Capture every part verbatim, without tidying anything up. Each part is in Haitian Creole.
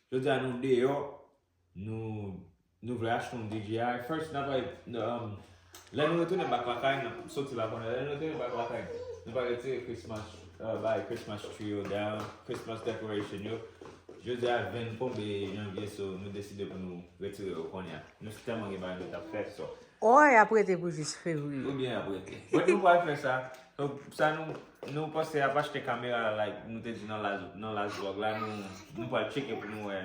Jodi a nou deyò, nou, nou vle achte yon D J I. First, n ap al, um, lè nou retounen back lakay, n ap soti la kounye a. Lè nou retounen back lakay, nou pral retire Christmas, uh, bay Christmas tree yo down, Christmas decoration yo. Jodi a ven konbe janvye, so nou deside pou nou retire yo kounye a. Nou tèlman gen bagay nou t ap fè, so. Ò, y ap rete pou jis fevriye. Oubyen y ap rete. But nou pral fè sa. So, sa nou, nou panse ap achte kamera, like, nou te di nan last, nan last vlog la, nou, nou pral tcheke pou nou wè.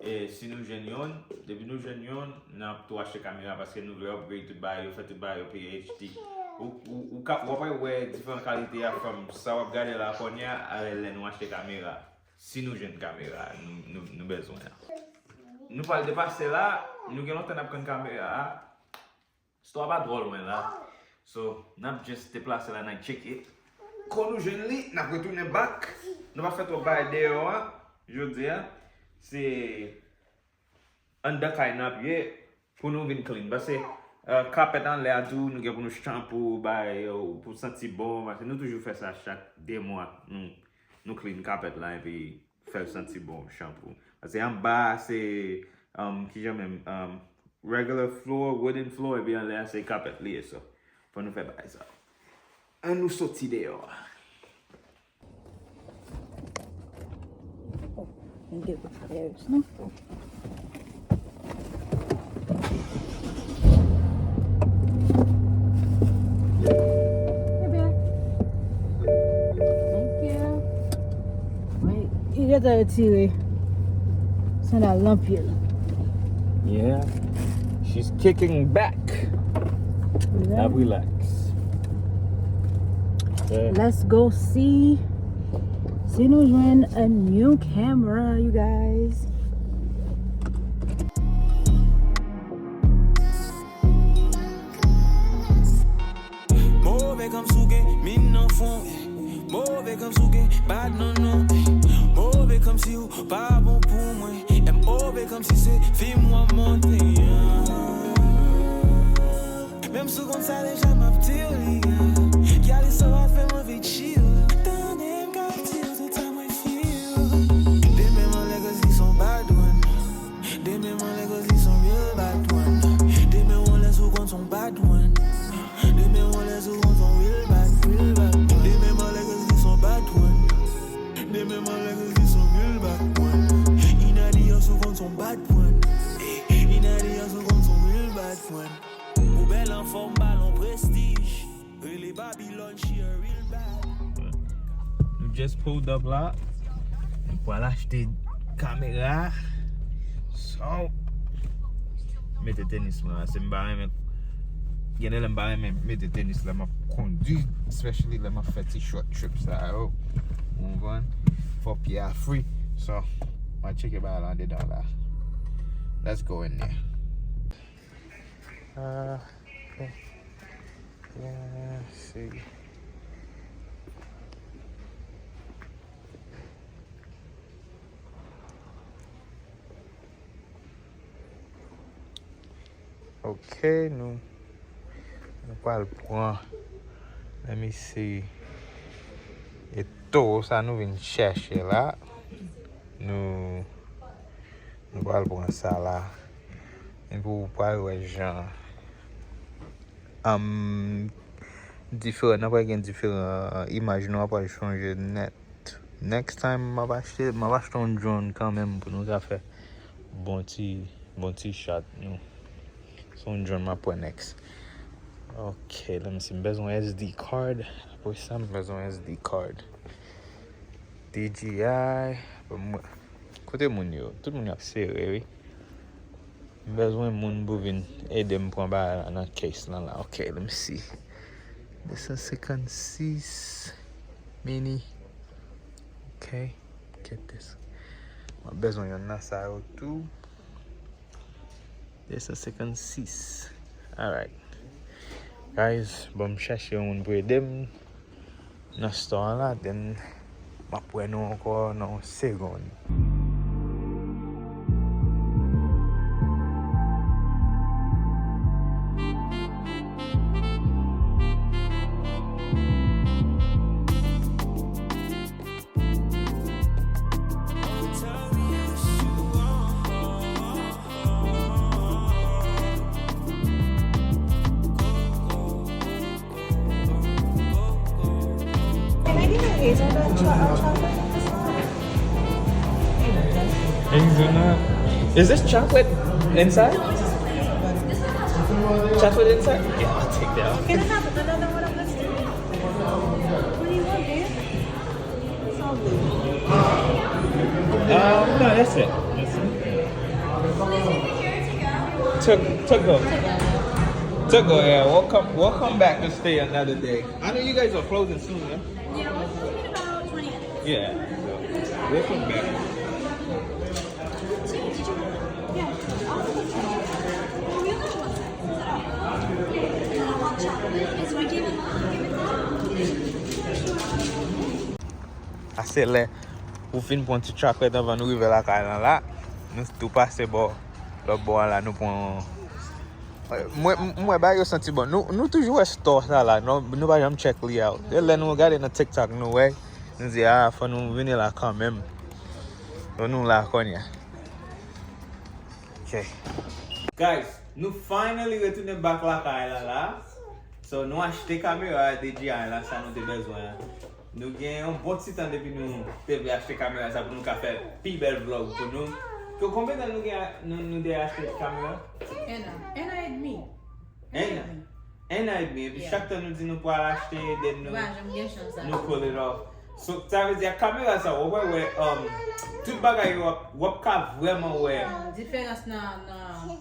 E si nou jwenn youn, depi nou jwenn youn, n ap tou achte kamera paske nou vle upgrade tout bagay yo, fè tout bagay yo pi H D. Ou, ou, ou ka, w ap wè diferan kalite a from sa w ap gade la kounye a, avè lè nou achte kamera. Si nou jwenn kamera, nou, nou, nou bezwen an. Nou pral depase la, nou gen lontan n ap tann kamera a. Store pa twò lwen la. So, n ap just deplase la, n al tcheke. Kon nou jwenn li, n ap retounen back. Nou pa fè twòp bagay deyò a. Jodi a, se anndan kay n ap ye pou nou vin clean. Paske, uh, kapèt anlè a tou, nou gen pou nou shampoo, bay, yo, pou santi bon. Paske nou toujou fè sa chak de mwa. Nou, nou clean kapèt la, epi fè l santi bon, shampoo. Paske anba a se, um, kijan menm, um, regular floor, wooden floor, epi anlè a se kapèt li ye, so. Fò nou fè bagay sa. Ann nou soti deyò a. Oh, let me get with the stairs, no? Hey, babe. Thank you. Wi, li gentan retire sandal nan pye l. Yeah. She's kicking back. L ap relax. Yeah. Let's go see si nou jwenn a new camera, you guys. Move kòmsi w gen min nan fwon. Move kòmsi w gen bad nan non. Move kòmsi w pa bon pou mwen. M O V kòmsi se fim w ap monte. Menm si w konn sa deja m ap di w li. Gyal, sa w ap fè m anvi chill. Tande m ka di w tout sa mwen feel. Demen m anlè cause li son bad one. Demen m anlè cause li son real bad one. Demen w anlè si w konn son bad one. Demen w anlè si w konn son real bad, real bad one. Demen m anlè cause li son bad one. Demen m anlè cause li son real bad one. Inna the house ou konn son bad one. Inna the house ou konn son real bad one. Pou bèl anfòm, balon prestij. Rele Babylon, she a real bad. Nou just pulled up la. Nou pral achte kamera. So, mete tenis mwen la. Se m pa renmen, gen de lè m pa renmen mete tenis lè m ap kondui, especially lè m ap fè ti short trip sa yo. Ou konprann? Fò pye a free. So, mwen tcheke bagay la andedan la. Let's go in there. Ah, ok. Yeah, see. Ok, nou, nou pral pran, let me see, e towo sa nou vin chèche la. Nou, nou pral pran sa la. Epi w pral wè jan, um, diferan, nan pral gen diferan imaj nou ap pral chanje nèt. Next time, m ap achte, m ap achte yon drone kanmenm pou nou ka fè bon ti, bon ti shot nou. Se yon drone m ap pran next. Ok, let me see, m bezwen S D card. Apre sa, m bezwen S D card. D J I. Bon, mwen, kote moun yo? Tout moun yo ap sere, wi. M bezwen moun pou vin ede m pran bagay la nan case lan la. Ok, let me see. De san senkannsis mini. Ok, get this. Mwen bezwen yonn nan sa yo tou. De san senkannsis. Alright. Guys, bon, m chèche yon moun pou ede m nan store la, then m ap wè nou ankò nan yon segonn. Is this chocolate inside? Chocolate inside? Yeah, I'll take that. Can I have another one of this too? What do you want, babe? It's all blue. Um, no, that's it. That's it. To, to go. To go, yeah. We'll come, we'll come back to stay another day. I know you guys are closing soon, yeah? Yeah, we're closing in about twenty minutes. Yeah. So, we'll come back. Ase lè pou fin pran ti chocolate anvan nou rive lakay lan la. Nou tou pase bò lòt bò a la, nou pran. Mwen, m- mwen, bagay yo santi bon. Nou, nou toujou wè store sa la, nou, nou pa janm check li out. E lè nou gade nan TikTok, nou wè, nou di, ah, fò nou vini la kanmenm. Bon, nou la kounye a. Ok. Guys, nou finally retounen back lakay la la. So, nou achte kamera D J I la, sa nou te bezwen an. Nou gen yon bon ti tan depi nou te vle achte kamera sa pou nou ka fè pi bèl vlog pou nou. Ko- Konbyen tan nou gen a- nou, nou te achte kamera? En an. En an edmi. En an. En an edmi. Epi chak tan nou di nou pral achte, then nou, nou pull it off. So, sa vle di ak kamera sa, w ap wè, um, tout bagay yo, w ap, w ap ka vrèman wè. Diferans nan, nan,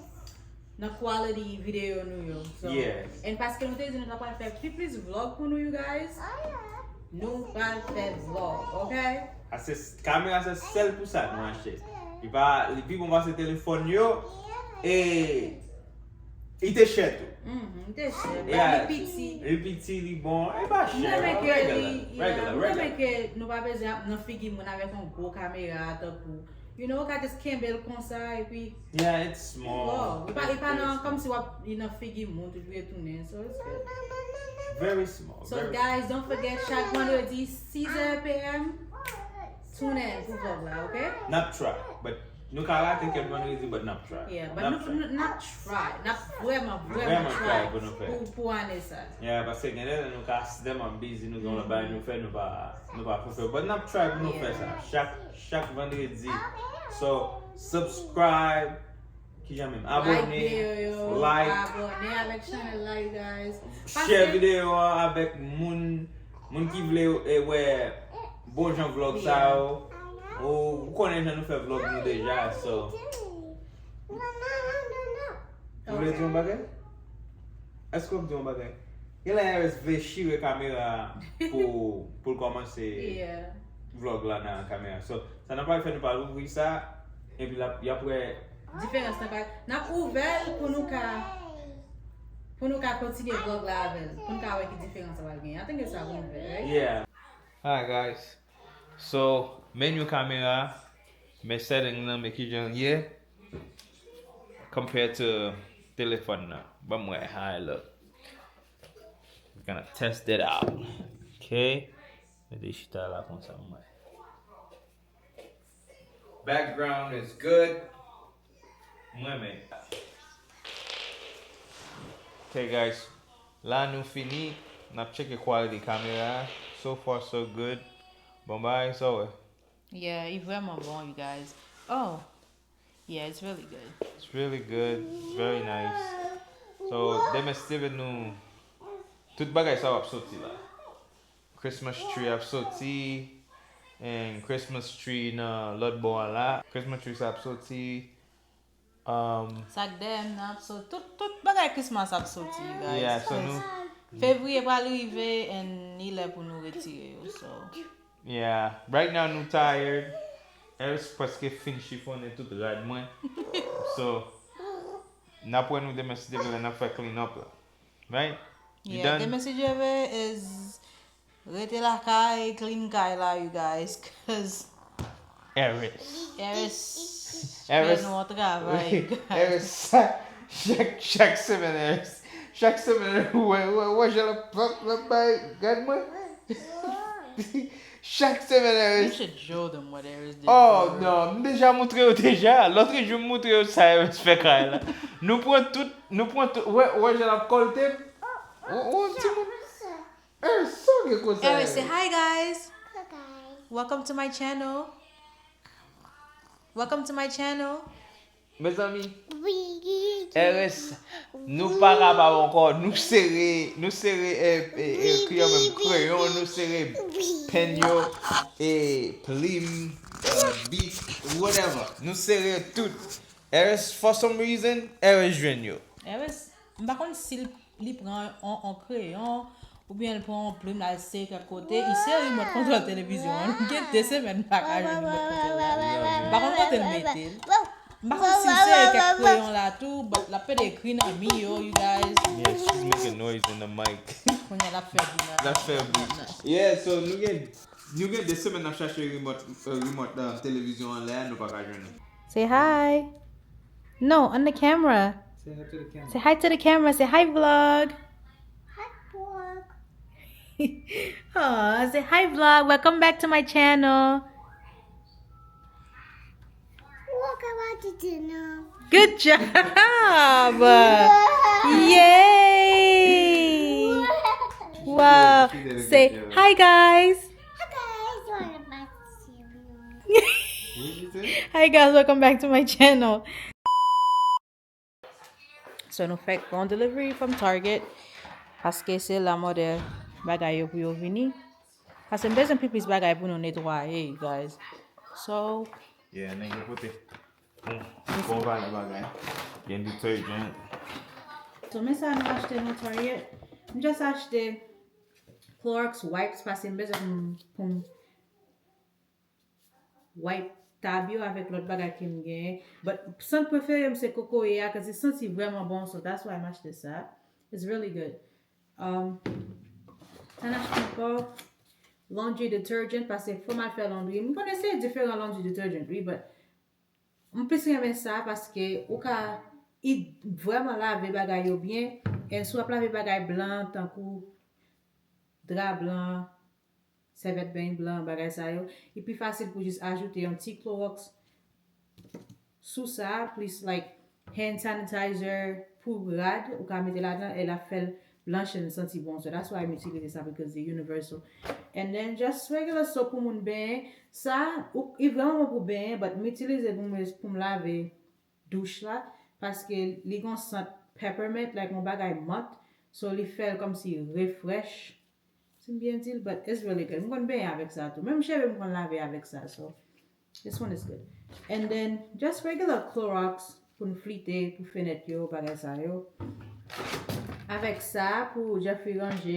nan quality videyo nou yo. So, and paske nou te di nou ta pral fè pi plis vlog pou nou, you guys. Nou pral fè vlog, ok? A se s- kamera se sèl pou sa nou achte. Li pa, li pi bon pase telefòn yo. E li te chè tou. Mhm, li te chè. Li piti. Li piti, li bon. E pa chè. Mwen renmen ke li, yeah, mwen renmen ke nou pa bezwen ap nan figi moun avèk yon gwo kamera, tankou, you know, ou ka just kenbe l konsa, epi Yeah, it's small. Li pa, li pa nan, kòmsi w ap, li nan figi moun, tout li retounen, so it's good. Very small. So, guys, don't forget, chak vandredi, six heures P M, tune in pou vlog la, ok? N ap try, but nou ka rate kèk vandredi, but n ap try. Yeah, but n ap try. N ap vrèman, vrèman try pou nou fè. Pou, pou ane sa. Yeah, paske gen lè nou ka accidentally busy, nou gen yon lòt bagay nou fè, nou pa, nou pa fè, but n ap try pou nou fè sa. Chak, chak vandredi. So, subscribe, Kijan menm? Abòne, like videyo yo, like, abòne avèk chanèl la, you guys. Share videyo a avèk moun, moun ki vle, eh, wè bon jan vlog sa yo. Ou, ou konnen jan nou fè vlog nou deja, so. Ou vle di yon bagay? Èske w ap di yon bagay? Gen lè Eris vle chire kamera pou, pou l kòmanse vlog la nan kamera. So, sa n ap pral fè, nou pral ouvri sa, epi l ap, y ap wè. Diferans nan pa, n ap ouvè l pou nou ka, pou nou ka kontinye vlog la avè l, pou nou ka wè ki diferans sa pral genyen. I think it's sa pou nou fè, right? Yeah. Alright, guys. So, menu kamera, men setting nan, men kijan l ye compared to telefòn nan. Ban m wè how it look. We're gonna test it out. Ok. Mete chita la konsa, m wè. Background is good. M renmen. Ok, guys. La nou fini. N ap tcheke quality kamera a. So far, so good. Bon bagay, sa w wè? Yeah, li vrèman bon, you guys. Oh, yeah, it's really good. It's really good. It's very nice. So, demen Steven, nou, tout bagay sa w ap soti la. Christmas tree ap soti, and Christmas tree nan lòt bò a la. Christmas tree sa ap soti. Um, sa k dèyè m nan ap soti. Tout, tout bagay Christmas ap soti, you guys. Yeah, so nou. Fevriye pral rive, and li lè pou nou retire yo, so. Yeah, right now nou tired. Eris prèske fin chifonnen tout rad mwen. So, n ap wè nou demen si Dye vle lè n ap fè clean up la. Right? You done? Demen si Dye vle is rete lakay, clean kay la, you guys, 'cause Eris. Eris fè nou yon travay, you guys. Eris, chak, chak semèn, Eris. Chak semèn, wè, wè, wè, jan l ap, l ap, l ap bay, gad mwen. Chak semèn, Eris. You should show them what Eris did. Oh, non, m deja montre yo deja. Lòt jou, m montre yo sa Eris fè kay la. Nou pran tout, nou pran tout, wè, wè, jan l ap kòlte. Wè, wè, yon timoun. Eris, sa w gen konsa, Eris, say hi, guys. Welcome to my channel. Welcome to my channel. Mezanmi, R S, nou pa kapab ankò, nou sere, nou sere, eh, eh, eh, ki yo menm, kreyon, nou sere penn yo, eh, plim, eh, bik, whatever. Nou sere tout. R S, for some reason, R S jwenn yo. R S, m pa konn si l, li pran on, on kreyon, oubyen l pran on plim la, l sere kèk kote, li sere rimòt kontwòl televizyon an. Gen de semèn m pa ka jwenn rimòt kontwòl la. M pa konn kote l mete l. M pa konn si l sere kèk kreyon la tou, but l ap pede ekri nan mi yo, you guys. Yeah, she's making noise in the mic. Kounye a l ap fè bri nan. L ap fè bri. Yeah, so nou gen, nou gen de semèn n ap chache rimòt, eh, rimòt, eh, televizyon an lè a, nou pa ka jwenn li. Say hi. No, on the camera. Say hi to the camera. Say hi to the camera. Say hi, vlog. Hi, vlog. Aw, say hi, vlog. Welcome back to my channel. Welcome back to channel. Good job. Yay. Wow. Say hi, guys. Hi, guys. Welcome back to my channel. So nou fèk pran delivery from Target paske se la modèl bagay yo pou yo vini. Paske m bezwen pi plis bagay pou nou netwaye, you guys. So, yeah, nèg yo pote bon, bon valè bagay. Gen detergent. So men sa nou achte nan Target. M just achte Clorox wipes paske m bezwen pou m, pou m wipe tab yo avèk lòt bagay ke m genyen. But sant prefere m se kokoye a, cause it santi vrèman bon, so that's why m achte sa. It's really good. Um, sa n achte ankò? Laundry detergent, paske fò m al fè laundry. M konn eseye diferan laundry detergent, wi, but m plis renmen sa paske ou ka, i vrèman lave bagay yo byen. And si w ap lave bagay blan, tankou dra blan, sèvyèt beny blan, bagay sa yo, li pi fasil pou jis ajoute yon ti klowòks sou sa, plis, like, hand sanitizer pou rad, ou ka mete ladan, e l ap fè l blanch and santi bon. So that's why m itilize sa, because li universal. And then just regular soap pou moun benyen. Sa, ou, li vrèman bon pou benyen, but m itilize pou m, pou m lave douch la, paske li gon sant peppermint, like yon bagay mant, so li fè l kòmsi refresh, si m byen di l, but it's really good. M konn benyen avèk sa tou. Menm cheve m konn lave avèk sa, so this one is good. And then, just regular Clorox pou n flite, pou fenèt yo, bagay sa yo. Avèk sa, pou Jeffrey ranje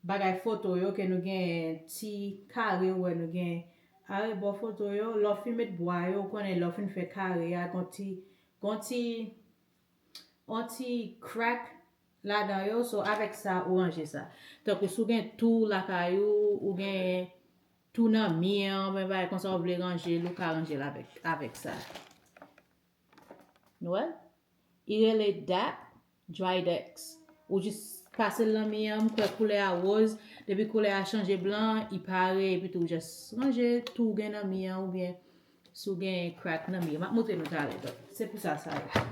bagay foto yo, ke nou gen ti kare, ou wè nou gen arebò foto yo, lè w fin met bwa yo, ou konnen lè w fin fè kare a, gon ti, gon ti, on ti crack ladan yo, so avèk sa, ou ranje sa. Tankou si w gen tou lakay ou, ou gen tou nan mi an, men bagay konsa ou vle ranje l, ou ka ranje l avèk, avèk sa. Nou wè l? Li rele Dap Drydex. Ou jis pase l nan mi an, m kwè koulè a woz. Depi koulè a chanje blan, li pare, epi tou w just ranje tou w gen nan mi an, oubyen si w gen crack nan mi an. M ap montre nou talè, donk, se pou sa sa ye.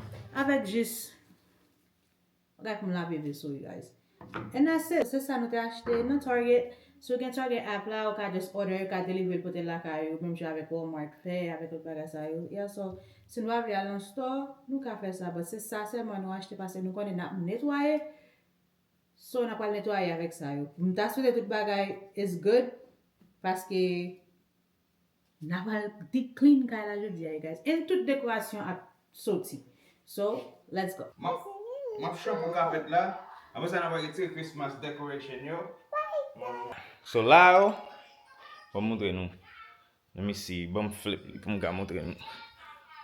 Avèk jis, bagay pou m lave veso, you guys. And that's it. Se sa nou te achte nan Target. Si w gen Target app la, ou ka just order, yo ka delivre l pote l lakay ou, menm jan avèk Walmart fè, avèk lòt bagay sa yo. Yeah, so, si nou pa vle al nan store, nou ka fè sa, but se sa sèlman nou achte paske nou konnen n ap netwaye. So, n ap pral netwaye avèk sa yo. M ta swete tout bagay is good, paske n ap al deep clean kay la jodi a, you guys. And tout dekorasyon ap soti. So, let's go. M ap, m ap chanpou kapèt la. Apre sa, n ap al retire Christmas decoration yo. So, la yo, ban m montre nou. Let me see, ban m flip li pou m ka montre nou.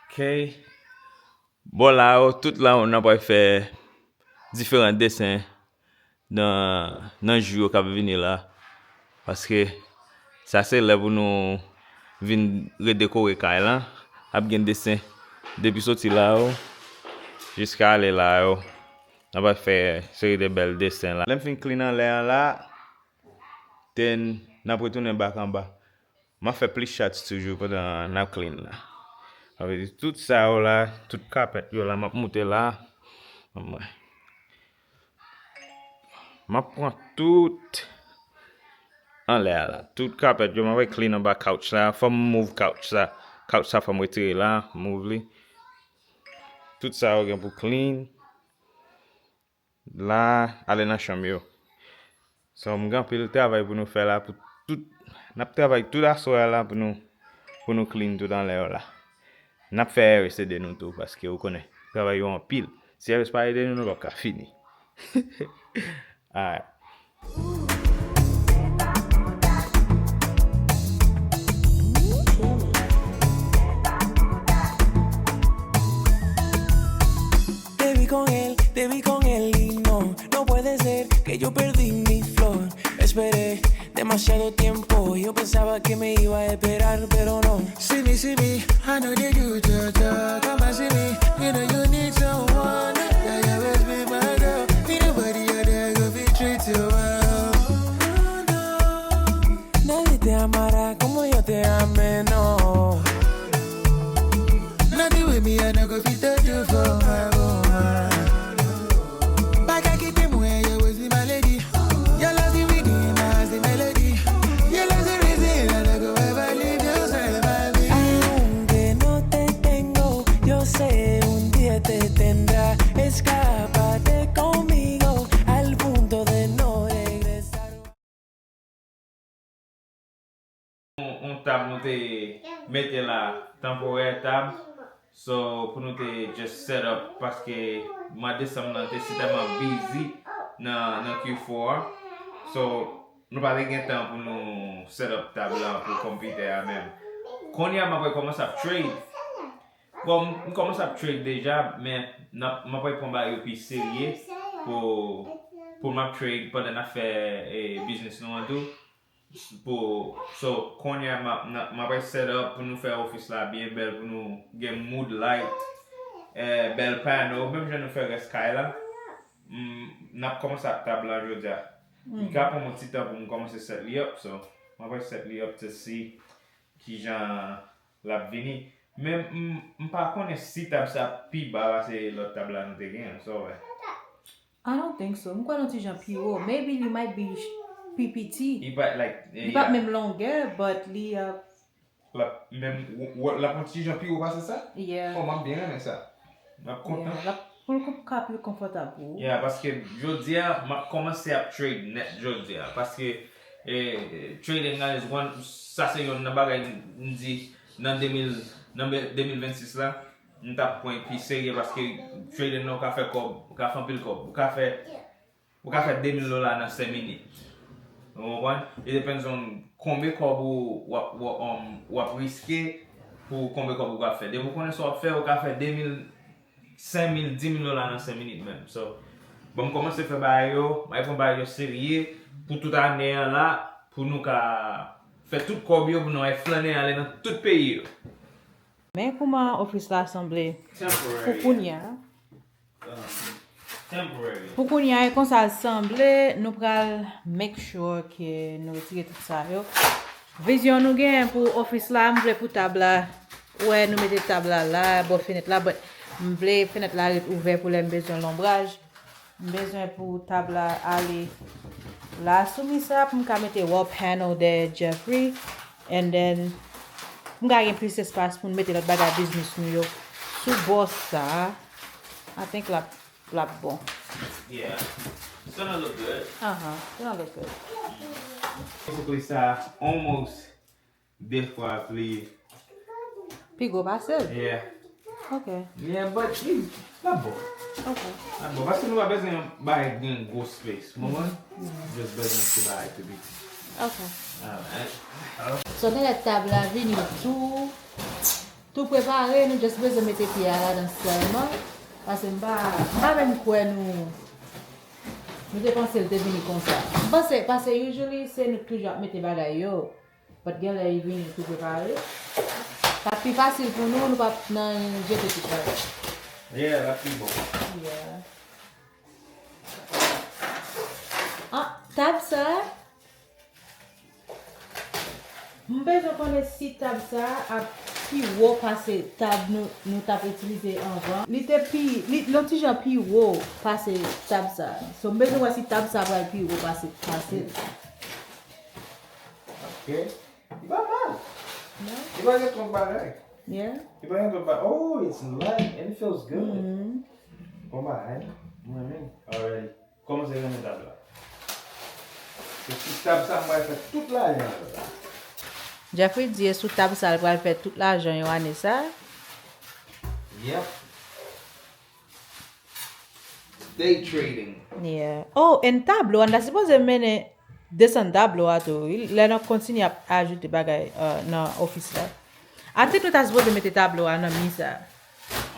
Ok. Bò la yo, tout la yo, n ap al fè diferan desen nan, nan jou yo k ap vini la. Paske sa se lè pou nou vin redekore kay lan. Ap gen desen depi soti la yo jiska ale la yo. N ap fè seri de bèl desen la. Lè m fin clean anlè an la, then n ap retounen back anba. M ap fè plis shots toujou pandan n ap clean la. Sa vle di tout sa yo la, tout kapèt yo la, m ap moute la. M ap pran tout anlè a la. Tout kapèt yo, mwen wè clean anba couch la. Fò m move couch sa. Couch sa fò m retire la, move li. Tout sa yo gen pou clean. La, ale nan chanm yo. So, m gen anpil travay pou nou fè la, pou tout, n ap travay tout aswè a la pou nou, pou nou clean tout anlè yo la. N ap fè Harris ede nou tou, paske ou konnen, travay yo anpil. Si Harris pa ede nou, nou p ap ka fini. Alright. Te vi con él, te vi con él y no, no puede ser que yo perdí mi flor. Esperé demasiado tiempo, yo pensaba que me iba a esperar, pero no. See me, see me, I know that you talk, talk. Come and see me, you know you need someone. Yeah, you always be my girl. Ain't nobody out there go be treat you well. Nadie te amará como yo te amé, no. Nothing with me, I no go fit to do for my woman. Pa ka kite mwen, you always be my lady. Your love the rhythm, as the melody. Your love the reason I no go ever leave your side, my baby. Aunque no te tengo, yo sé un día te tendrá. Escápate conmigo al punto de no regresar. On, on tab nou te mete la, tanporè tab. So, pou nou te just set up, paske mwa desanm nan te si tèlman busy nan, nan Q four. So, nou pa te gen tan pou nou set up tab la pou konpitè a menm. Kounye a, m apral kòmanse ap trade. Bon, m, m kòmanse ap trade deja, men n ap, m apral pran bagay yo pi serye pou, pou m ap trade pandan n ap fè, eh, business nou an tou. Pou, so, kounye a, m ap, n ap, m apral set up pou nou fè ofis la byen bèl, pou nou gen mood light, eh, bèl panel, menm jan nou fè rès kay la. M, n ap kòmanse ak tab la jodi a. Li ka pran m yon ti tan pou m kòmanse set li up, so, m apral set li up to see kijan l ap vini. Men m, m pa konnen si tab sa pi ba pase lòt tab la nou te gen an, sa w wè? I don't think so. M kwè l yon ti jan pi wo. Maybe li might be pi piti. Li pa like, Li pa menm longè, but li, uh, l ap menm, w- w- l ap yon ti jan pi wo pase sa? Yeah. Oh, m ap byen renmen sa. M ap kontan. Yeah. L ap, pou l ka pi konfòtab pou ou. Yeah, paske jodi a, m ap kòmanse ap trade nèt jodi a. Paske eh, trading nan is one, sa se yonn nan bagay m di nan de mil, nan de mil vennsis la, m t ap pran pi serye paske trading nan ou ka fè kòb, ou ka fè anpil kòb, ou ka fè, ou ka fè de mil dola nan senk minit. Ou konprann? It depends on konbe kòb ou w ap, w ap, um, w ap riske pou konbe kòb ou ka fè. Depi ou konnen sa w ap fè, ou ka fè de mil, senk mil, di mil dola nan senk minit menm. So, bon, m kòmanse fè bagay yo, m al pran bagay yo serye pou tout ane an la, pou nou ka fè tout kòb yo, pou nou al flannen ale nan tout peyi yo. Men kouman ofis la sanble pou kounye a. Temporary. Pou kounye a, e konsa l sanble, nou pral make sure ke nou retire tout sa yo. Vizyon nou gen pou ofis la, m vle pou tab la, ou wè nou mete tab la la, bò fenèt la, but m vle fenèt la ret ouvè pou lè m bezwen lonbraj. M bezwen pou tab la ale la sou mi sa pou m ka mete wall panel dèyè Jeffrey. And then, m ka gen plis espas pou m mete lòt bagay biznis nou yo sou bò sa. I think l ap, l ap bon. Yeah. It's gonna look good. Aha, it's gonna look good. Basically, sa almost de fwa pli. Pi gwo pase l? Yeah. Ok. Yeah, but li, l ap bon. Ok. L ap bon. Paske nou pa bezwen yon bagay ki gen gwo space. Ou konprann? Just bezwen yon ti bagay pi piti. Ok. Alright. So, nou lè tab la vini tou, tou prepare, nou just bezwen mete pye a ladan sèlman. Paske m pa, m pa menm kwè nou, nou te panse l te vini konsa. M panse, paske usually, se nou k toujou ap mete bagay yo. But genlè li vini tou prepare. Sa pi fasil pou nou, nou p ap nan jete tout bagay. Yeah, l ap pi bon. Yeah. Ah, tab sa, m bezwen konnen si tab sa ap pi wo pase tab nou, nou t ap itilize anvan. Li te pi, li, l yon ti jan pi wo pase tab sa. So, m bezwen wè si tab sa pral pi wo pase, pase l. Ok? Li pa mal. Non? Li pa gen twòp bagay. Yeah. Li pa gen twòp bagay. Oh, it's light and it feels good. Mm-hmm. Bon bagay. Mwen menm. Already. Kòmanse renmen tab la. Se sou tab sa mwen fè tout lajan la. Jeffrey di e sou tab sa l pral fè tout lajan yo ane sa. Yep. Day trading. Yeah. Oh, and tablo a, n ta sipoze mennen desann tablo a tou, wi. Lè n ap kontinye ap ajoute bagay uh, nan ofis la. Atik nou ta sipoze mete tablo a nan mi sa.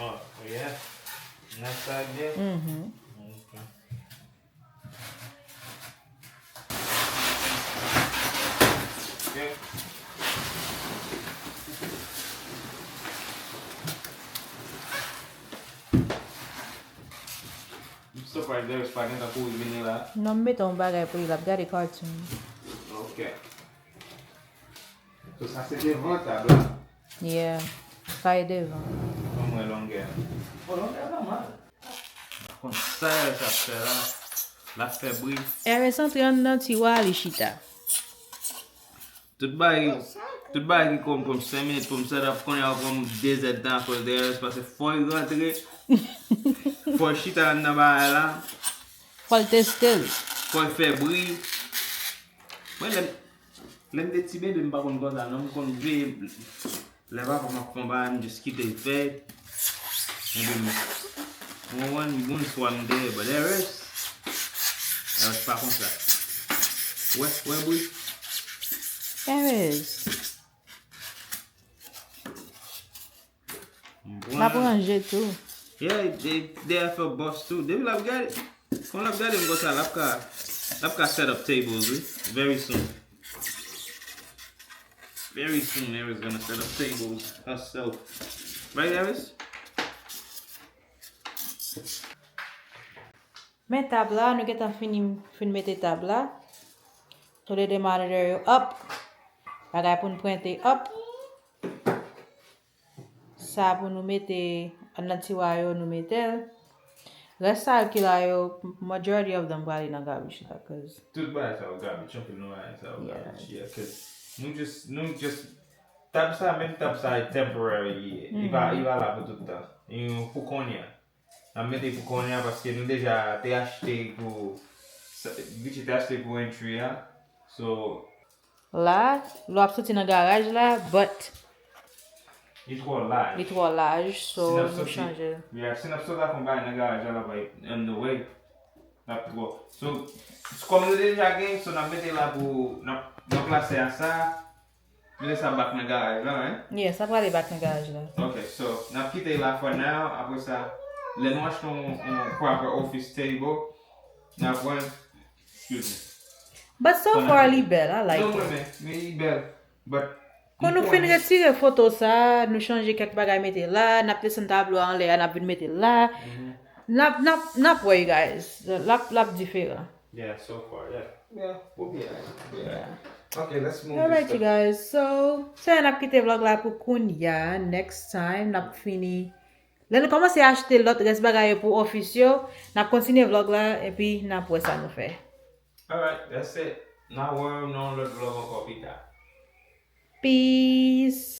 Oh, yeah. Nan sa byen. Mm-hmm. Ok. Ok. M surprise Darius pa gentan kouri vini la. Non, m mete yon bagay pou li, l ap gade cartoon. Ok. So, sa se devan tab la. Yeah. Sa e devan. Ban mwen longè. Bon, longè pa mal. Konn sa Darius ap fè la. L ap fè bri. Darius antre anndan tiwa, li chita. Tout bagay, tout bagay ki konn pran m senk minit pou m set up, kounye a pran m de zèdtan akoz de Darius, paske fò l rantre, fò l chita anndan bagay la. Fò l teste l. Fò l fè bri. Mwen, lè m, lè m te ti bebe, m pa konn konsa, non, m konn veye. Lè papa m ap fè yon bagay, m just kite l fè. Epi m, mwen, mwen, moun swa m dèyè, but Darius, Darius pa konsa. Wè, wè, bri. Darius. M pran. L ap ranje tou. Yeah, de, de fè boss tou. Depi l ap gade, kon l ap gade m konsa, l ap ka, l ap ka set up tables, wi. Very soon. Very soon, Darius gonna set up tables herself. Right, Darius? Men tab la, nou gentan fini fin mete tab la. Tou le de monitor yo up. Bagay pou n prente up. Sa pou nou mete anndan tiwa yo, nou mete l. Rès sa yo ki la yo, majority of them prale nan garbage la, cause. Tout bagay sa yo garbage, anpil nan bagay sa yo garbage, yeah, cause nou just, nou just, tab sa, menm tab sa e temporary li ye. Li pa, li pa la pou tout tan. Li pou kounye a. N ap mete pou kounye a paske nou deja te achte pou, sa, Gucci te achte pou entry a. So, la, lè w ap soti nan garaj la, but li twò laj. Li twò laj, so nou chanje. Yeah, si n ap sot ak yon bagay nan garaj la, l ap on the way. L ap twò. So, kòm nou deja gen, so n ap mete la pou, n ap ranplase a sa. Mete sa back nan garaj la, hein? Yes, sa prale back nan garaj la. Ok, so, n ap kite la for now. Apre sa, lè nou achte yon, yon proper office table, n ap pran, excuse me. But so far, li bèl, I like it. Non, mwen, men, men li bèl. But, kon nou fin retire foto sa, nou chanje kèk bagay mete la, n ap desann tablo a anlè a, n ap vin mete la. N ap, n ap, n ap wè, you guys. L ap, l ap diferan. Yeah, so far, yeah. Yeah, we'll be alright. We'll be alright. Yeah. Okay, let's move this stuff. Alright, you guys. So, se la n ap kite vlog la pou kounye a. Next time, n ap fini. Lè nou kòmanse achte lòt rès bagay yo pou ofis yo, n ap kontinye vlog la, epi n ap wè sa nou fè. Alright, that's it. N a wè w nan yon lòt vlog ankò pita. Peace.